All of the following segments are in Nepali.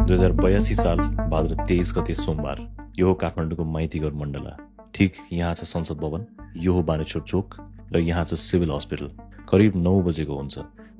2082 साल भाद्र 23 गते सोमबार। यो हो काठमाडौँको माइतीघर मण्डला। ठिक यहाँ छ संसद भवन, यो हो बानेश्वर चोक र यहाँ छ सिभिल हस्पिटल। करिब 9 बजेको हुन्छ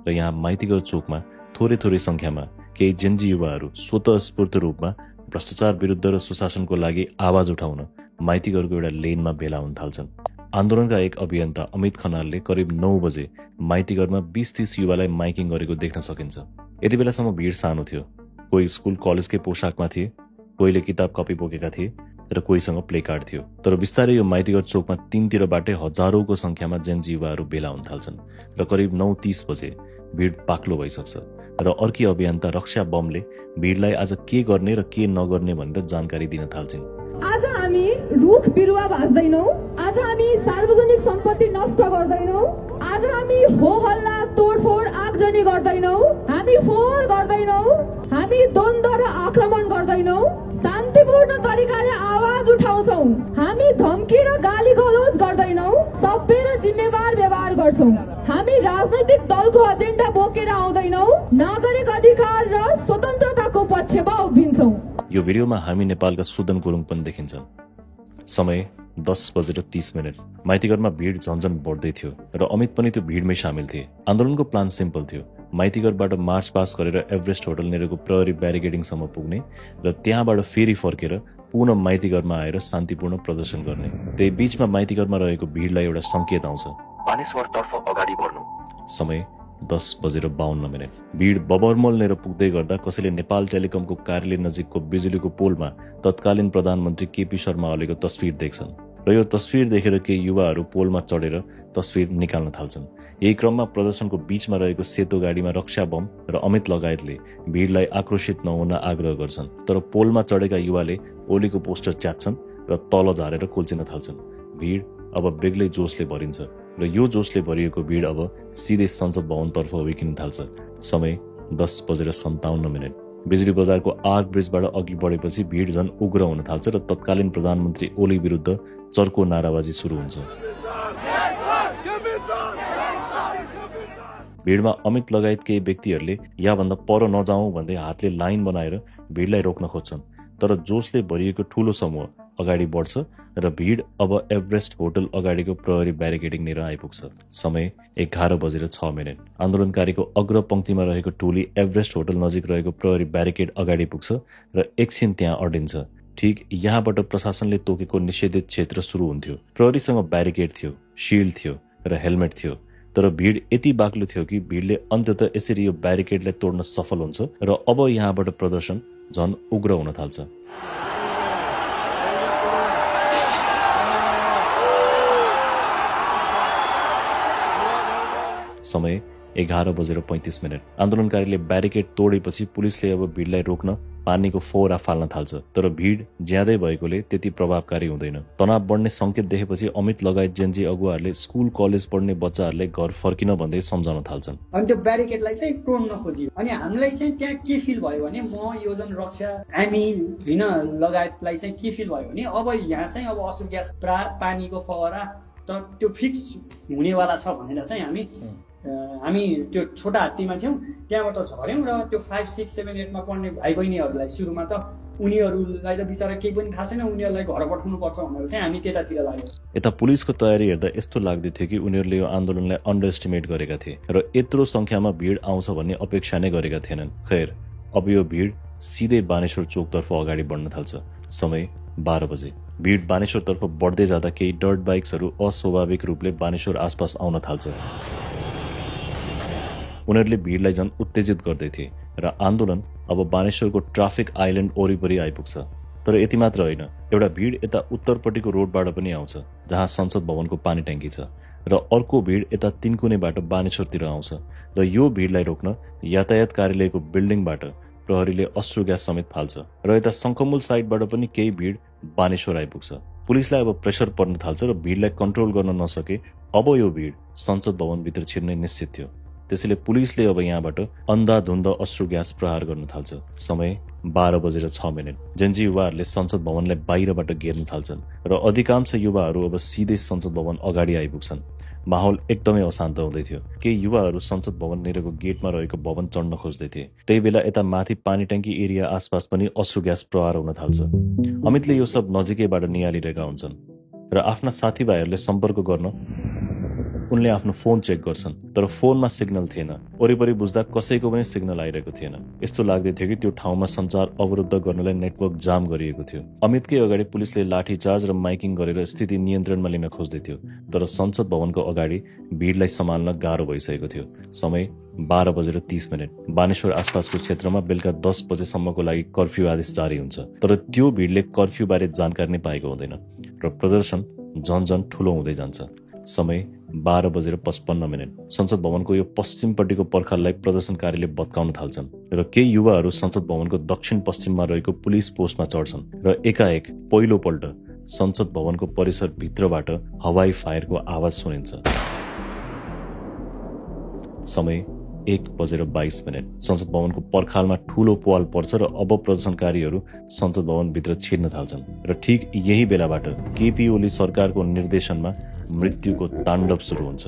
र यहाँ माइतीघर चोकमा थोरै थोरै संख्यामा केही जेन्जी युवाहरू स्वतःस्फूर्त रूपमा भ्रष्टाचार विरुद्ध र सुशासनको लागि आवाज उठाउन माइतीघरको एउटा लेनमा भेला हुन थाल्छन्। आन्दोलनका एक अभियन्ता अमित खनालले करिब 9 बजे माइतीघरमा 20-30 युवालाई माइकिङ गरेको देख्न सकिन्छ। यति बेलासम्म भिड सानो थियो। कोही स्कुल कलेजकै पोसाकमा थिए, कोहीले किताब कपी बोकेका थिए र कोहीसँग प्ले कार्ड थियो। तर बिस्तारै यो माइतीघर चोकमा तीनतिरबाटै हजारौंको संख्यामा जेन्जी युवाहरू भेला हुन थाल्छन् र करिब 9:30 बजे भिड पाक्लो भइसक्छ र अर्की अभियन्ता रक्षा बमले भिडलाई आज के गर्ने र के नगर्ने भनेर जानकारी दिन थाल्छिन्। आज हामी रुख बिरुवा भाँच्दैनौं, आज हामी सार्वजनिक सम्पत्ति नष्ट गर्दैनौं, आज हामी हो हल्ला तोडफोड आगजनी गर्दैनौं, हामी फोहोर गर्दैनौं, हामी द्वन्द्व र आक्रमण गर्दैनौं, शान्तिपूर्ण तरिकाले आवाज उठाउँछौं, हामी धम्की र गाली गलौज गर्दैनौं, सभ्य र जिम्मेवार व्यवहार गर्छौं, हामी राजनैतिक दलको एजेन्डा बोकेर आउँदैनौं, नागरिक अधिकार र स्वतन्त्रताको पक्षमा उभिन्छौं। यो भिडियोमा हामी नेपालका सुदन गुरुङ पनि देखिन्छन्। समय 10:30। माइतीघरमा भिड झन्झन बढ्दै थियो र अमित पनि त्यो भिडमै सामेल थिए। आन्दोलनको प्लान सिम्पल थियो, माइतीघरबाट मार्च पास गरेर एभरेस्ट होटल नेरको प्रहरी ब्यारिकेडिङसम्म पुग्ने र त्यहाँबाट फेरि फर्केर पुनः माइतीघरमा आएर शान्तिपूर्ण प्रदर्शन गर्ने। त्यही बीचमा माइतीघरमा रहेको भिडलाई एउटा संकेत आउँछ, बानेश्वरतर्फ अगाडि बढ्नु। समय 10:52। भिड बबरमल लिएर पुग्दै गर्दा कसैले नेपाल टेलिकमको कार्यालय नजिकको बिजुलीको पोलमा तत्कालीन प्रधानमन्त्री केपी शर्मा ओलीको तस्विर देख्छन् र यो तस्विर देखेर केही युवाहरू पोलमा चढेर तस्विर निकाल्न थाल्छन्। यही क्रममा प्रदर्शनको बीचमा रहेको सेतो गाडीमा रक्षा बम र अमित लगायतले भिडलाई आक्रोशित नहुन आग्रह गर्छन्, तर पोलमा चढेका युवाले ओलीको पोस्टर च्यात्छन् र तल झारेर कुल्चिन थाल्छन्। भिड अब बेग्लै जोशले भरिन्छ र यो जोशले भरिएको भिड अब सिधै संसद भवनतर्फ उभिकिन थाल्छ। समय 10:57। बिजुली बजारको आर्क ब्रिजबाट अघि बढेपछि भिड झन् उग्र हुन थाल्छ र तत्कालीन प्रधानमन्त्री ओली विरुद्ध चर्को नाराबाजी सुरु हुन्छ। भिडमा अमित लगायत केही व्यक्तिहरूले यहाँभन्दा पर नजाउँ भन्दै हातले लाइन बनाएर भिडलाई रोक्न खोज्छन्, तर जोशले भरिएको ठूलो समूह अगाडि बढ्छ र भिड अब एभरेस्ट होटल अगाडिको प्रहरी ब्यारिकेडिङ लिएर आइपुग्छ। समय 11:06। आन्दोलनकारीको अग्र पंक्तिमा रहेको टोली एभरेस्ट होटल नजिक रहेको प्रहरी ब्यारिकेड अगाडि पुग्छ र एकछिन त्यहाँ अडिन्छ। ठिक यहाँबाट प्रशासनले तोकेको निषेधित क्षेत्र सुरु हुन्थ्यो। प्रहरीसँग ब्यारिकेड थियो, शिल्ड थियो र हेलमेट थियो, तर भिड यति बाक्लो थियो कि भिडले अन्ततः यसरी यो ब्यारिकेडलाई तोड्न सफल हुन्छ र अब यहाँबाट प्रदर्शन झन उग्र हुन थाल्छ। समय 11:35। आन्दोलनकारीले ब्यारिकेड तोडेपछि पुलिसले अब भिडलाई रोक्न पानीको फोहरा फाल्न थाल्छ, तर भिड ज्यादै भएकोले त्यति प्रभावकारी हुँदैन। तनाव बढ्ने संकेत देखेपछि अमित लगायत जेन्जी अगुवाहरूले स्कुल कलेज पढ्ने बच्चाहरूलाई घर फर्किन भन्दै सम्झाउन थाल्छन्। अनि त्यो ब्यारिकेडलाई चाहिँ तोड्न खोजियो। अनि हामीलाई चाहिँ त्यहाँ के फिल भयो भने म योजन रक्षा हामी हैन लगायतलाई चाहिँ के फिल भयो भने अब यहाँ चाहिँ अब असुर ग्यास प्रार पानीको फोहरा त त्यो फिक्स हुनेवाला छ भनेर चाहिँ हामी त्यो छोटा हात्तीमा थियौँ, त्यहाँबाट झऱ्यौँ र त्यो 5, 6, 7, 8मा पढ्ने भाइ बहिनीहरूलाई सुरुमा त उनीहरूलाई त बिचरा केही पनि थाहा छैन, उनीहरूलाई घर पठाउनु पर्छ भनेर चाहिँ हामी त्यतातिर लाग्यौँ। यता पुलिसको तयारी हेर्दा यस्तो लाग्दै थियो कि उनीहरूले यो आन्दोलनलाई अन्डर एस्टिमेट गरेका थिए र यत्रो संख्यामा भिड आउँछ भन्ने अपेक्षा नै गरेका थिएनन्। खैर, अब यो भिड सिधै बानेश्वर चोकतर्फ अगाडि बढ्न थाल्छ। समय 12 बजे। भिड बानेश्वरतर्फ बढ्दै जाँदा केही डर्ट बाइक्सहरू अस्वाभाविक रूपले बानेश्वर आसपास आउन थाल्छ। उनीहरूले भिडलाई झन् उत्तेजित गर्दै थिए र आन्दोलन अब बानेश्वरको ट्राफिक आइल्यान्ड वरिपरि आइपुग्छ। तर यति मात्र होइन, एउटा भिड यता उत्तरपट्टिको रोडबाट पनि आउँछ जहाँ संसद भवनको पानी ट्याङ्की छ र अर्को भिड यता तिनकुनेबाट बानेश्वरतिर आउँछ र यो भिडलाई रोक्न यातायात कार्यालयको बिल्डिङबाट प्रहरीले अश्रु ग्यास समेत फाल्छ र यता शङ्खमूल साइडबाट पनि केही भिड बानेश्वर आइपुग्छ। पुलिसलाई अब प्रेसर पर्न थाल्छ र भिडलाई कन्ट्रोल गर्न नसके अब यो भिड संसद भवनभित्र छिर्ने निश्चित थियो। त्यसैले पुलिसले अब यहाँबाट अन्धाधुन्ध अश्रु ग्यास प्रहार गर्न थाल्छ। समय 12:06। जेन्जी युवाहरूले संसद भवनलाई बाहिरबाट घेर्न थाल्छन् र अधिकांश युवाहरू अब सिधै संसद भवन अगाडि आइपुग्छन् माहौल एकदमै अशान्त हुँदै थियो। केही युवाहरू संसद भवन निरको गेटमा रहेको भवन चढ्न खोज्दै थिए। त्यही बेला यता माथि पानी ट्याङ्की एरिया आसपास पनि अश्रु ग्यास प्रहार हुन थाल्छ। अमितले यो सब नजिकैबाट निहालिरहेका हुन्छन् र आफ्ना साथीभाइहरूले सम्पर्क गर्न उनले आफ्नो फोन चेक गर्छन्, तर फोनमा सिग्नल थिएन। वरिपरि बुझ्दा कसैको पनि सिग्नल आइरहेको थिएन। यस्तो लाग्दै थियो कि त्यो ठाउँमा सञ्चार अवरुद्ध गर्नलाई नेटवर्क जाम गरिएको थियो। अमितकै अगाडि पुलिसले लाठीचार्ज र माइकिङ गरेर स्थिति नियन्त्रणमा लिन खोज्दै थियो, तर संसद भवनको अगाडि भिडलाई सम्हाल्न गाह्रो भइसकेको थियो। समय 12:30। बानेश्वर आसपासको क्षेत्रमा बेलुका 10 बजेसम्मको लागि कर्फ्यू आदेश जारी हुन्छ, तर त्यो भिडले कर्फ्यू बारे जानकारी नै पाएको हुँदैन र प्रदर्शन झन ठूलो हुँदै जान्छ। समय 12:55। संसद भवनको यो पश्चिमपट्टिको पर्खाललाई प्रदर्शनकारीले भत्काउन थाल्छन् र केही युवाहरू संसद भवनको दक्षिण पश्चिममा रहेको पुलिस पोस्टमा चढ्छन् र एकाएक पहिलोपल्ट संसद भवनको परिसर भित्रबाट हवाई फायरको आवाज सुनिन्छ। समय 1:22। संसद भवनको पर्खालमा ठूलो प्वाल पर्छ र अब प्रदर्शनकारीहरू संसद भवन भित्र छिर्न थाल्छन् र ठीक यही बेलाबाट केपी ओली सरकारको निर्देशनमा मृत्युको ताण्डव सुरु हुन्छ।